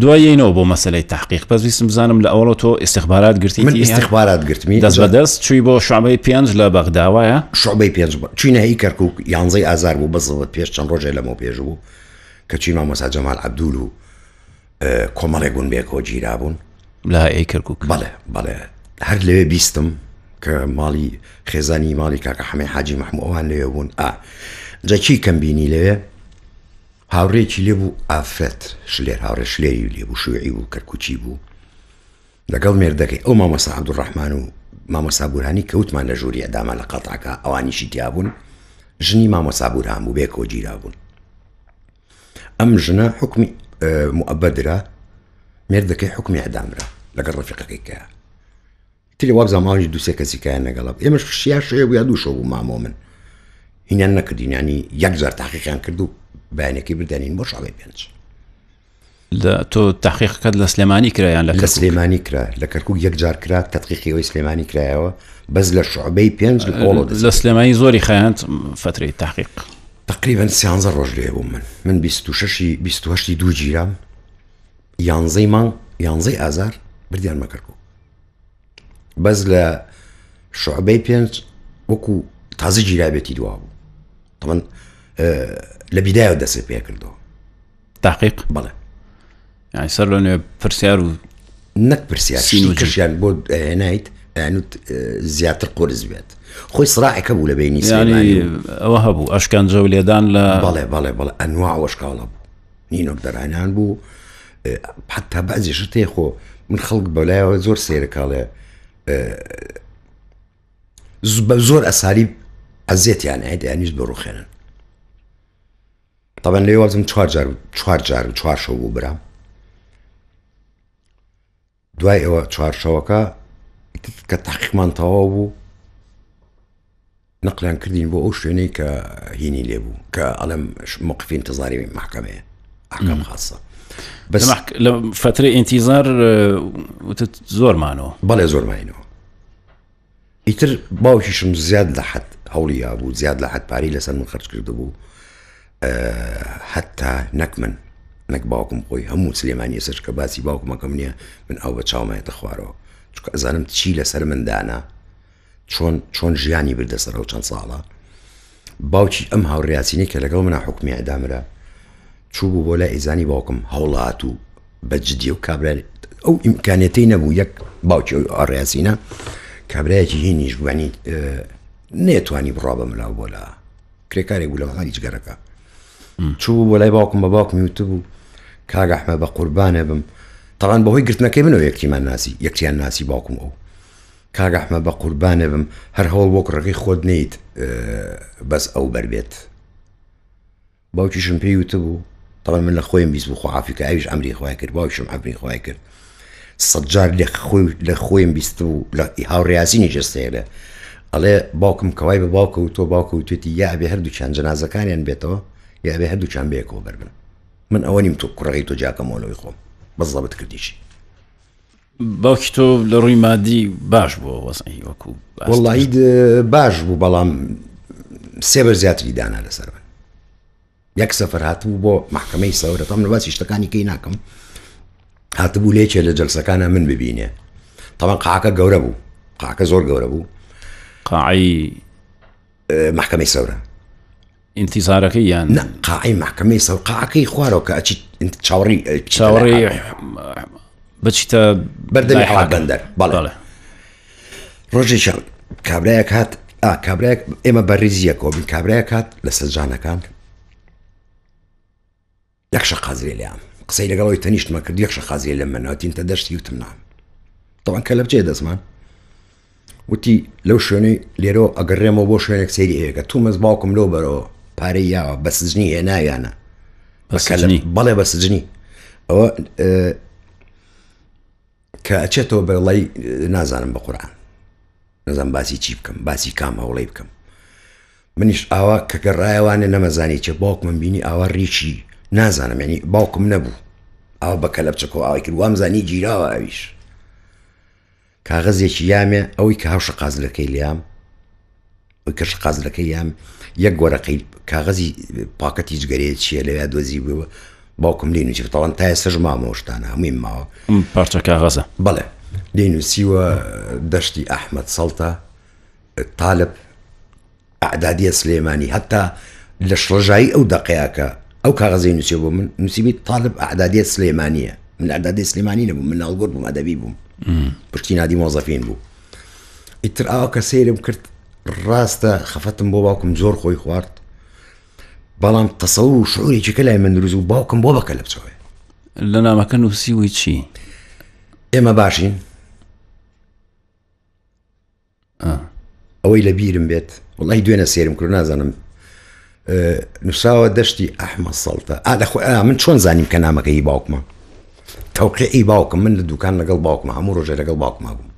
دوای یەینەوە بۆ مەسەلەی تەحقیق بەس ویستم بزانم لە ئەوەڵەوە تۆ ئیستخبارات گرتیتی من ئیستخبارات گرتمی دەست بە دەست چووی بۆ شعبەی پێنج لە بەغدا وایە؟ شعبەی پێنج چوینە هی کەرکوک یانزەی ئازار بوو بەزەوت پێش چەند ڕۆژێ لەمەو پێش بوو کە چوین مامۆستا جەمال عەبدول و کۆمەڵێک بوون بێکەوە گیرابوون لە هەیئەی کەرکوک بەڵێ بەڵێ هەر لەوێ بیستم کە ماڵی خێزانی ماڵی کاکە حەمەی حاجی مەحموو ئەوان لەوێ بوون ئا جا کی کەم بینی لەوێ هاوڕێیەکی لێ بوو ئافرەت شلێر هاوڕێ شلێری لێ بوو شوعی بوو کەرکوکی بوو لەگەڵ مێردەکەی ئەو مامۆستا عەبدولڕەحمان و مامۆستا بورهانی کەوتمان لە ژووری ئەداما لە قەتعەکە ئەوانیشی تیابوون ژنی مامۆستا بورهان بوو بێکەوە گیرا بوون ئەم ژنە حکمی مؤبدرا مێردەکەی حکمی ئەدامرا لەگەڵ ڕەفیقەکەی کە تری وابزانم ئەوانیش دوو سێ کەسی کایان لەگەڵا بوو ئێمەش یا شەوێ بوو یا دوو شەو بوو مامۆ من هینیان نەکردین ینی یەک جار تاقیقیان کرد و بەیانەکەی بردانین بۆ شعبەی پێنج لە تۆ تاقیقەکەت لە سلێمانی کرا یان لە لە سلێمانی کرا لە کەرکک یەک جار کرا تەتقیقی ئەوەی سلێمانی کرایەوە بەس لە شعبەی پێنج لە ئەوڵۆ دەست لە سلێمانی زۆری خایاند فترەی تحقیق تقریبا سیانزە ڕۆژ لێ بووم من من 26 28 دوو گیرام یانزەی مانگ یانزەی ئازار بردیانمە کەرکک بەس لە شعبەی پێنج وەکو تازە گیرابێتی دوا بوو تەمەن لە بیدایەوە دەسێ پێ کردەوە تاقیق بەڵێ یعنی سەر لە نوێ پرسیار و نەک پرسیار کەشیان بۆ نایت ئەیانوت زیاتر قورس بێت خۆی سراعەکە بوو لە بینی ئەوە هەبوو ئەشکەنجە و لێدان لە بەڵێ بەڵێ بەڵێ ئەنوا وەشکاڵە بوو نینۆک دەرانان بوو حتا بەعزی شت هەیە خۆ من خەڵک بەلایەوە زۆر سەیرەکاڵێ بە زۆر ئەسالی ئەزیەتیان هەیە دەیانویست بڕوخێنن تاوان لێ وازم چوار جار چوار جار و چوار شەو بوو برام دوای ئەوە چوارشەوەکە کە تاقیقمان تەواو بوو نەقلیان کردین بۆ ئەو شوێنەی کە هینی لێ بوو کە ئەڵێم موقفی انتظاری محکمەیە ئەحکام خاصە بەس لە فترەی ئینتیزار وتت زۆر مانەوە بەڵێ زۆر ماینەوە ئیتر باوکیشم زیاد لە حەد هەوڵی یابوو زیاد لە حەد پارەی لەسەر من خەرج کردبوو حتا نەک من نەک باوکم خۆی هەموو سلێمانی ئێسش کە باسی باوکمەکەم نییە من ئەو بە چاومایەتە خوارەوە چونکە ئەزانم چی لەسەر من دانا چۆن چۆن ژیانی بردە سەر ئەو چەند ساڵە باوکی ئەم هاوڕیاسینی کە لەگەڵ منە حکومی ئەدامرا چوو بوو بۆ لای ئیزانی باوکم هەوڵات و بە جدی و کابرا ئەو ئیمکانەتەی نەبوو یەک باوکی ئەو ئاڕیاسینە کابراایەکی هینیش بووانی نێتوانی بڕا بە ملاو بۆ لە کرێکارێک بوو لە مەحالی جگەرەکە چوو بۆ لای باوکم بە باوکمی وتبوو کاک ئەحمە بە قوربانە بم تاوان بەهۆی گرتنەکەی منەوە یەکتیمان ناسی یەکتیان ناسی باوکم ئەو کاک ئەحمە بە قوربانە بم هەر هەوڵ بۆ کوڕەکەی خۆت نیت بەس ئەو بەر بێت باوکیشم پێی وتبوو تەڵێ من لە خۆیم 20 بوو خۆ عافیکە ئەویش ئەمری خوای کرد باوکیشم ئەمری خوای کرد سەدجار لە خۆی لە خۆیم 20 بوو لە هاوڕیازینی جەستەیە لە. ئەڵێ باوکم کەوای بە باوکە و تۆ باوکە وتێتی یا ئەبێ هەردووکیان جەنازەکانیان بێتەوە یا ئەبێ هەردووکیان بەیەکەوە بەربن من ئەوە نیم تۆ کوڕەکەی تۆ جیاکەمەوە لەوەی خۆم بەس زەبت کردیشی. باوکی تۆ لە ڕووی مادی باش بووە وەزعی وەکو وەڵی باش بوو بەڵام سێبەر زیاتری دانا لەسەر من یەک سەفەر هاتبوو بۆ مەحکەمەی سەورە تەم لە باسی شتەکانی کەی ناکەم هاتبوو لێکێ لە جەلسەکانە من ببینێ تەوان قاعەکە گەورە بوو قاعەکە زۆر گەورە بوو قاعی مەحکەمەی سەورە ئینتیزارەکەی یان نە قاعی مەحکەمەی سەور قاعەکەی خوارەوە کە ئەچیت چاوەڕی چاوەڕێ بچیتە بەردەمی حاکم بەندەر بەڵێ ڕۆژێکیان کابرایەک هات ئا کابرایەک ئێمە بە ریزیەکەوە بین کابرایەک هات لە سەرجانەکان یەک شەقازرێ لێیان قسەی لەگەڵەوەی تەنیشتمە کرد یەک شەقازرێ لە منەوە تینتە دەشتی وتم نام تەوان کە لە بچێ دەستمان وتی لەو شوێنەی لێرەوە ئەگەڕێمەوە بۆ شوێنێک سەیری ئەیەکە تومەز باوکم لەو بەرەوە پارەی یاوە بە سجنی هێناویانە بەڵێ بە سجنی ئەوە کە ئەچێتەوە بەڵی نازانم بە قورآن نازانم باسی چی بکەم باسی کام هەوڵی بکەم منیش ئاوا کە گەڕایەوانێ نەمەزانی چێ باوکمم بینی ئاوا ڕیشی نازانم ینی باوکم نەبوو ئاوا بە کەلەپچەکۆ ئاوای کرد وامزانی گیراوە ئەویش کاغەزێکی یامێ ئەوەی کە هاوشە قازلەکەی لیام ئەوی کە شقازلەکەی یام یەک وەرەقەی کاغەزی پاکەتی جگەرەیە چییە لەویا دۆزی بووە باوکم لێ نووسی تاوان تا ئێستاش مامەوە شتانە هەمووی ماوە پارچە کاغەزە بەڵێ لێ نووسیوە دەشتی ئەحمەد سەڵتە تالب ئەعدادیە سلێمانی هەتا لە شڵەژایی ئەو دەقەیە کە ئەو کاغەزەی نووسیوە بۆ من نووسیبی تالب ئەعدادیە سلێمانیە من ئەعدادی سلێمانی نەبووم من ناڵگۆر بووم ئەدەبی بووم پشتی نادی مۆزەفین بوو ئیتر ئاوا کە سەیرم کرد ڕاستە خەفەتم بۆ باوکم زۆر خۆی خوارد بەڵام تەسەور و شعورێکی کە لای من دروست و باوکم بۆ بەکە لە بچەوەی لە نامەکە نووسیوی چی ئێمە باشین ئەوەی لە بیرم بێت وڵی دوێنە سێرم کرد نازانم نووسراوە دەشتی ئەحمە سەڵتە ئا لە خۆ من چۆن زانیم کە نامەکەی باوکمە تەوقیعی باوکم من لە دوکان لەگەڵ باوکمە هەموو ڕۆژێ لەگەڵ باوکما بووم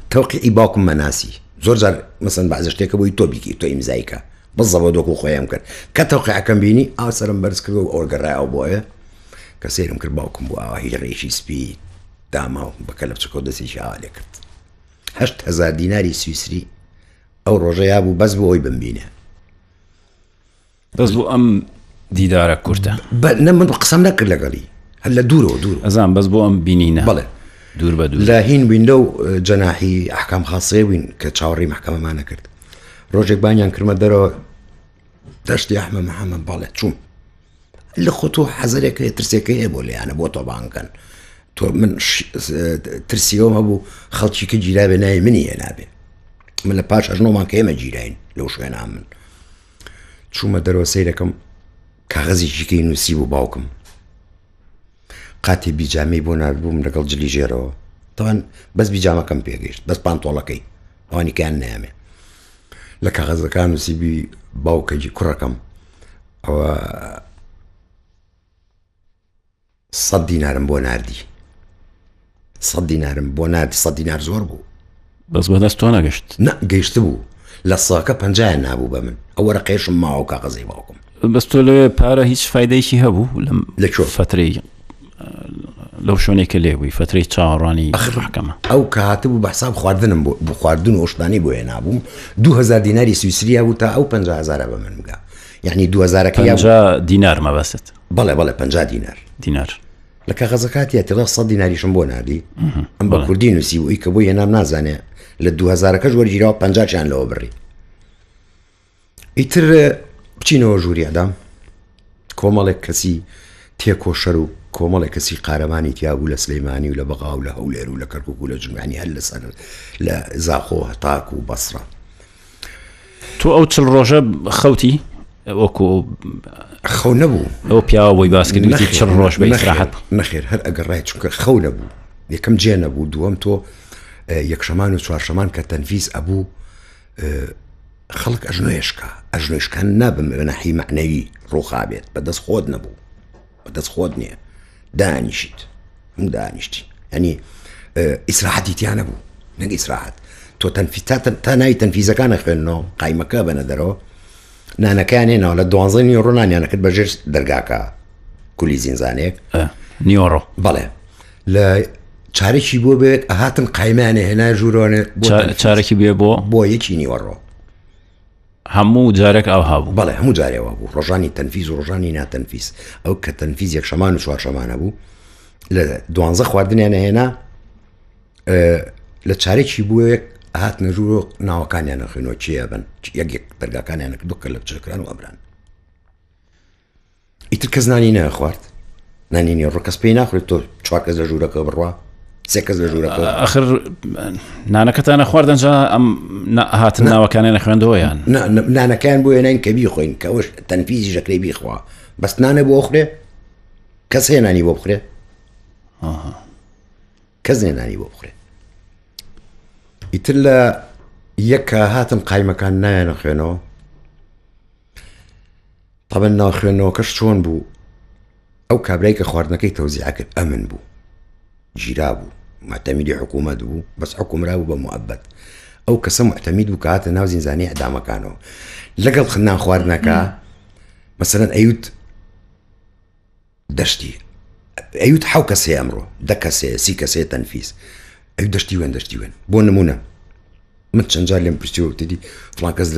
تەوقیعی باوکم مەناسی زۆر جار مەسەن بەعزە شتێکە بۆی تۆ بیکەی تۆ ئیمزایکە بزەوە دۆک و خۆیان کرد کە تەوقیعەکەم بینی ئاو سەرم بەرز کردەوە ئەوە گەڕایەوە بۆیە کە سەیرم کرد باوکم بوو ئاوا هیچ ڕێکی سپی داماو بە کەلەپچەکەوە دەستێکی ئاوا لێ کرد 8000 دیناری سویسری ئەو ڕۆژە یابوو بەس بۆ ئەوی بمبینێ بەس بۆ ئەم دیدارە کورتە نە من قسەم نەکرد لەگەڵی هەر لە دوورەوە دوور ئەزان بەس بۆ ئەم بینینە بەڵێ دوور بە دوور لە هین بووین لەو جەناحی ئەحکام خاصەیە بووین کە چاوەڕێی مەحکەمەمانە کرد ڕۆژێک بانیان کردمە دەرەوە دەشتی ئەحمە محەممەد بەڵێ چووم لە خۆ تۆ حەزەرێک هەیە ترسێکە هەیە بۆ لێیانە بۆ تۆ بانکەن تۆ من ترسیەوە هەبوو خەڵکی کە گیراێ ناوی منی هێنابێ من لە پاش ئەژنۆمان کە ئێمە گیراین لەو شوێنە من چوومە دەرەوە سەیرەکەم کاغەزێکی کەی نووسی بوو باوکم قاتی بیجامی بۆ نردبووم لەگەڵ جلی ژێرەوە تاوان بەس بیجامەکەم پێگەیشت بەس پانتۆڵەکەی ئەوانیکەیان نامێ لە کاغەزەکان نووسیبی باوکەجی کوڕەکەم ئەوە سە دینارم بۆ نردی سە دینارم بۆ نردی سە دینار زۆر بوو بەس بەدەست تۆ نەگەشت نە گەیشت بوو لە ساکە پەنجایان نابوو بە من ئەو وەرەقەیەشم ماوە و کاغەزەی باوکم بەس تۆ لەوێ پارە هیچ فایدەیەکی هەبوو لەم لە کوێ؟ فترەی لەو شوێنێک کە لێ بووی فترەی چاوەڕوانی محکەمە ئەو کە هاتبوو بە حساب خواردنم بۆ بۆ خواردن و ئەو شتانەی بۆ هێنابووم 2000 دیناری سویسری هەبوو تا ئەو 50000 بە من بگا یعنی 2000ەکە یا 50 دینار مەبەستت بەڵێ بەڵێ 50 دینار دینار لە کاغەزەکاتیا تێڵا 100 دیناریشم بۆ ناردی ئەم بە کوردی نووسی بووی کە بۆی هێنام نازانێ لە 2000ەکەش وەرگیراوە 50 چیان لەوە بڕی ئیتر بچینەوە ژووری ئەدام کۆمەڵێک کەسی تێکۆشەر و کۆمەڵێک کەسی قارەمانی تیابوو لە سلەیمانی و لە بەغا و لە هەولێر و لە کەرکک و لە جنوانی هەر لەسەر لە زاخۆ هەتاک و بەسرە تۆ ئەو چل ڕۆژە خەوتی وەکو خەو نەبوو ئەو پیاوە بۆی باس کرد وتی چل ڕۆژ بە ئیسراحەت نەخێر هەر ئەگەر ڕای چونکە خەو نەبوو یەکەم جێ نەبوو دووەم تۆ یەکشەمان و چوارشەمان کە تەنفیز ئەبوو خەڵک ئەژنۆیشکا ئەژنۆیشکان نابم بە ناحی مەعنەوی ڕووخابێت بەدەست خۆت نەبوو بەدەست خۆت نییە دانیشیت هەموو دانیشتی ئەنی ئیسراحەتی تیا نەبوو نەک ئیسراحەت. تۆ تەنفی تا تا ناوی تەنفیزەکانە خوێندنەوە قایمەکە بەنە دەرەوە نانەکەیان هێناوە لە دوانزەی نیوەڕۆ نانیانە کرد بە ژێر دەرگاکە کولی زینزانێک نیوەڕۆ بەڵێ لە چارێکی بۆ بێت ئەهاتن قایمانە هێنا ژوورۆنێ چارێکی بێ بۆ بۆ یەکی نیوەڕۆ هەموو جارێک ئەوها بوو بەڵێ هەموو جارێ وا بوو ڕۆژانی تەنفیز و ڕۆژانی ناتەنفیز ئەو کە تەنفیز یەکشەمان و چوارشەمانە بوو لە دوانزە خواردنیان هێنا لە چارێکی بووێک هاتنە ژوورۆ ناوەکانیان نەخوێنەوە کێ بن یەک یەک دەرگاکانیان کردو کە لە چرکران و ئەمران ئیتر کەس نانی نەخوارد نانی نیە ڕۆ کەس پێی ناخورێت تۆ چوار کەس لە ژوورەکە بڕوا سێ کەس لە ژوورەکە ئەخر نانەکەتانە خواردنجا ئەم هاتن ناوەکانیان نەخوێندەوە یان نانەکەیان بۆ هێناین کە بیخۆین کە ئەوش تەنفیزی ژەکرەی بیخوا بەس نانە بۆ خورێ کەس هەیە نانی بۆ بخورێ کەس نیە نانی بۆ بخورێ ئیتر لە یەکە هاتن قایمەکان نایەنە خوێنەوە تەبەن ناو خوێندنەوەکەش چۆن بوو ئەو کابرای کە خواردنەکەی تەوزیع کرد ئەمن بوو گیرا بوو معتەمیدی حکوومەت بوو بەس حکومرا بوو بە موئەبەت ئەو کەسە معتەمید بوو کە هاتە ناو زینزانی ئەدامەکانەوە لەگەڵ خنان خواردنەکە مەسەرەن ئەیوت دەشتی ئەیوت حەو کەس هەیە ئەمڕۆ دە کەس هەیە سی کەس هەیە تەنفیز ئەی دەشتی وێن دەشتی وێن بۆ نمونە من چەند جار لێم پرسی و تدی فڵان کەس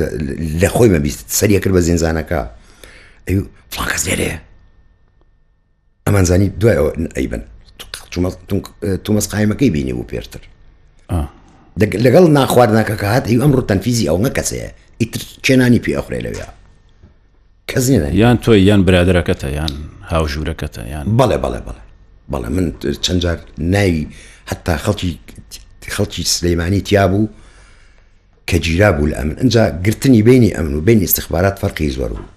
لە خۆی مەبیست سەریە کرد بە زینزانەکە ئەی فڵان کەس لێرەیە ئەمان زانی دوای ئەوە ئەیبن تومەس قایمەکەی بینی بوو پێشتر لەگەڵ ناخواردنەکە کە هات ئەی ئەمڕۆ تەنفیزی ئەو نەکەسەیە ئیتر چێنانی پێ ئەخورێ لەوێ کەس نیە یان تۆی یان برادەرەکەتە یان هاوژوورەکەتە یان بەڵێ بەڵێ بەڵێ بەڵێ من چەند جار ناوی حتا خەڵکی خەڵکی سلەیمانی تیا بوو کە گیرا بوو لە ئەمن ئەجا گرتنی بینی ئەمن و بینی استخبارات فەرقی زۆر بوو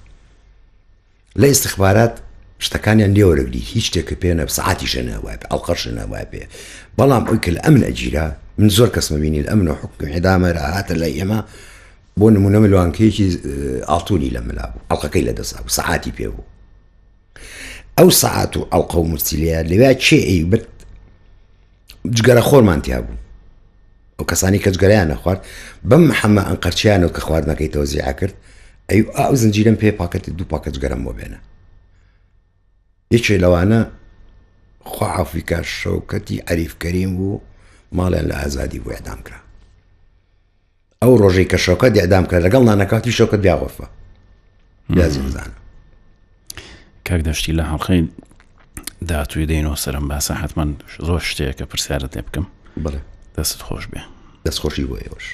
لە استخبارات شتەکانیان لێوەرەگری هیچ شتێکە پێ نە سەعاتیشە نەوایە پێ ئەڵقەشە نەوایە پێ بەڵام ئەوی کە لە ئەمن ئەگیرا من زۆر کەسمە بینی لە ئەمن و حکومی عیدامە هاتە لای ئێمە بۆ نمونە ملوانکەیەکی ئاڵتونی لە ملا بوو ئەڵلقەکەی لە دەسا بوو سەعاتی پێ بوو ئەو سەعات و ئەڵقە و مرسیلەیە لەوێ کێ ئەی برد جگەرە خۆرمان تیا بوو ئەو کەسانی کە جگەریان نەخوارد بەم محەممە ئەنقەرچیانەوە کە خواردنەکەی تەوزیع کرد ئەی ئەو زنجیرم پێ پاکەتی دوو پاکە جگەرم بۆ بێنە یەکێ لەوانە خوا عەفوی کا شەوکەتی عەریف کەریم بوو ماڵیان لە ئازادی بوو ئیعدام کرا ئەو ڕۆژەی کە شەوکەت ئیعدام کرا لەگەڵ نانەکاتی شەوکەت بیا غۆرفە بیا زینزانە کاک دەشتی لە حڵلقەی داهاتووی دێنەوە سەرم باسە حتمما زۆر شتەیە کە پرسیارت لێ بکەم بڵێ دەستت خۆش بێ دەستخۆشی بۆ ئێوەش.